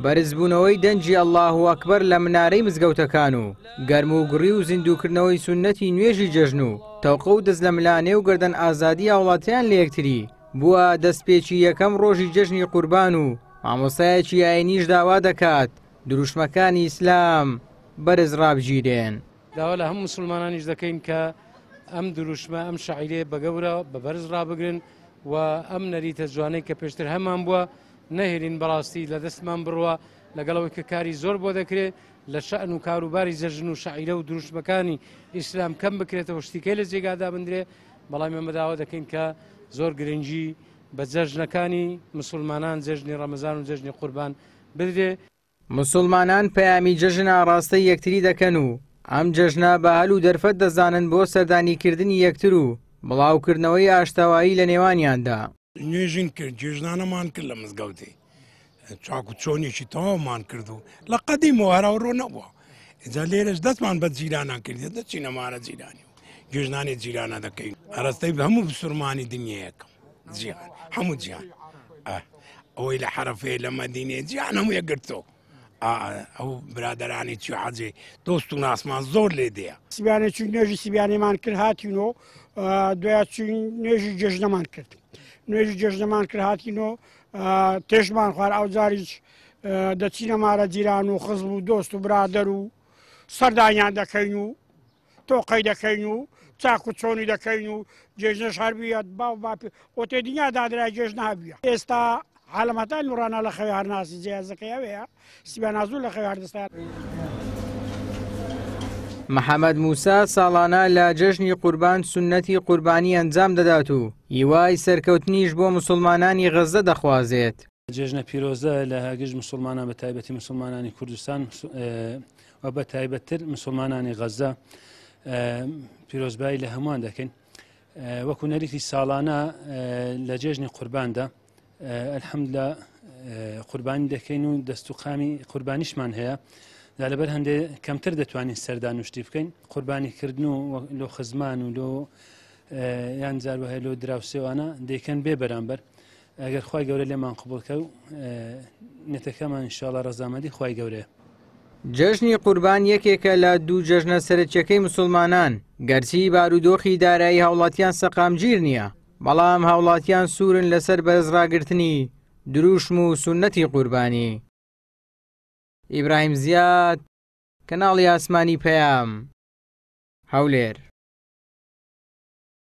بەرزبوونەوەی دەنگی اللە اکبر لە منارەی مزگەوتەکان و گەرموگوڕی و زیندووکردنەوەی سوننەتی نوێژی جەژن و تەوقە و دەستلەملانێ و گەردەن ئازادی هاوڵاتیان لە یەکتری بووە دەستپێکی یەکەم ڕۆژی جەژنی قوربان و مامۆستایەکی ئاینیش داوا دەکات دروشمەکانی ئیسلام بەرز ڕابگیرێن. داوا لە هەموو مسوڵمانانیش دەکەین کە ئەم دروشمە، ئەم شەعیرەیە بە گەورە، بە بەرز ڕابگرن و ئەم نەریتە جوانەی کە پێشتر هەمان بووە نەهێلین بەڕاستی لە دەستمان بڕوا، لەگەڵ ئەوەی کە کاری زۆر بۆ دەکرێ لە شەئن و کاروباری جەژن و شەعیرە و دروشمەکانی ئیسلام کەم بکرێتەوە شتیکەی لە جێگا دابندرێ، بەڵام ئێمە داوا دەکەین کە زۆر گرنگی بە جەژنەکانی مسوڵمانان، جەژنی ڕەمەزان و جەژنی قوربان بدرێ. موسوڵمانان پەیامی جەژن ئاڕاستەی یەکتری دەکەن و ئەم جەژنە بە هەل و دەرفەت دەزانن بۆ سەردانیکردنی یەکتر و بڵاوکردنەوەی ئاشتەوایی لە نێوانیاندا. نوێژین کرد، جێژنانەمان کرد لە مزگەوتێ، چاک و چۆنێکی تەواومان کرد و لە قەدیمەوە هەر ئەوڕۆ نەبووە. ئینجا لێرەش دەستمان بە جیرانان کرد، دەچینە مارە جیرانی و جێژنانی جیرانە دەکەین. ئاراستەی هەموو بسوڕمانی دنیایەکەم، جیهان، هەموو جیهان. ئەوەی لە حەرەفەیە لە مەدینەیە جیهان هەموو یەکگرتەوە. ئەو برادەرانی چی حەجێ دۆست و ناسمان زۆر لێ دێ. سیبیانێ چوین نوێژی سیبیانێمان کرد هاتینۆ دویا چوین نوێژی جێژنەمان کرد نوێژی جێژنەمان کرد هاتینۆ تێشمان خوار ئەو جاریش دەچینە مارە جیران و خزم و دۆست و برادەر و سەردانیان دەکەین و تۆقەی دەکەین و چاک و چۆنی دەکەین و جێژنەش هەر بیە باو باپی ئۆتێ دنیا دادرای جێژنە هەبیە ئێستا عالەمەتان نوڕانە لە خەوی هەر ناسی جیازەکەی ئەوەیە سیبا نازوو لە خەوی هەر دەستا. محەمەد موسا ساڵانە لە جەژنی قوربان سوننەتی قوربانی ئەنجام دەدات و هیوای سەرکەوتنیش بۆ موسڵمانانی غەززە دەخوازێت. جێژنە پیرۆزە لە گشت مسلمانان بە تایبەتی مسلمانانی کوردستان و بە تایبەتتر مسلمانانی غەزە پیرۆزبایی لە هەمووان دەکەین وەکو نەریتی ساڵانە لە جێژنی قورباندا الحمدلله قوربانی دەکەین و دەست و قامی قوربانیشمان هەیە دا لەبەر هەندێک کەمتر دەتوانین سەردان شتی بکەین قوربانیکردن و لۆ خزمان و لۆ یان جار هەیە لۆ دراوسێوانە دەیکەن بێ بەرامبەر ئەگەر خوای گەورە لێمان قبوڵ کە و نێتەکەمان ان شاءاللە ڕەزامەندی خوای گەورەیە. جەژنی قوربان یەکێکە لە دوو جەژنە سەرەکیەکەی مسوڵمانان، گەرچی بارودۆخی دارایی هاوڵاتیان سەقامگیر نییە، بەڵام هاوڵاتیان سوورن لەسەر بەرزڕاگرتنی دروشم و سوننەتی قوربانی. ئیبراهیم زیاد، کەناڵی ئاسمانی پەیام، هەولێر.